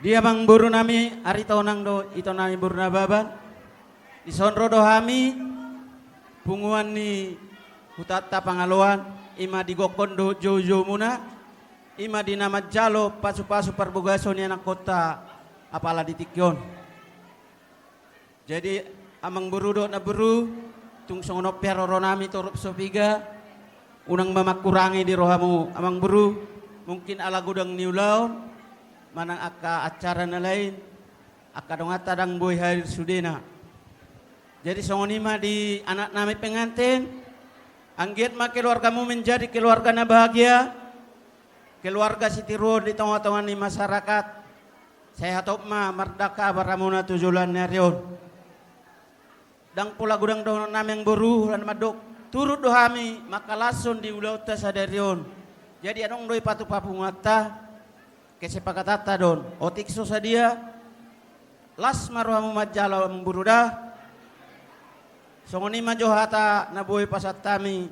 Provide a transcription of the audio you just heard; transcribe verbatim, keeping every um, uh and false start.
Di amangboru nami Aritonang dohot ito nami boru Nababan, dison ro do hami punguan ni hutanta Pangaloan, i ma di gokhon dohot joujoumuna, i ma di na manjalo pasupasu parbagason ni anakkonta apala di tingki on. Jadi, amangboru dohot namboru, tung songon on pe haroro nami torop so piga, unang ma mangkurangi di rohamu, amangboru, mungkin ala godang ni ulaon, manang angka acara na lain, angka donganta ndang boi hadir sudena. Jadi, songon i ma di anak nami pengantin, anggiat ma keluargamu menjadi keluarga na bahagia, keluarga sitiruon di tongatonga ni masyarakat, sai hatop ma mardaka baramuna tu joloan ni ari on. Ndang pola godang dohonon nami amangboru, lan mandok, turut do hami mangkalashon di ulaonta sadari on. Jadi adong do i patupa punguanta, kesepakatanta do on. Otik so sadia, las ma rohamu manjalo amangboru da. Songon i ma jo hata na boi pasahat hami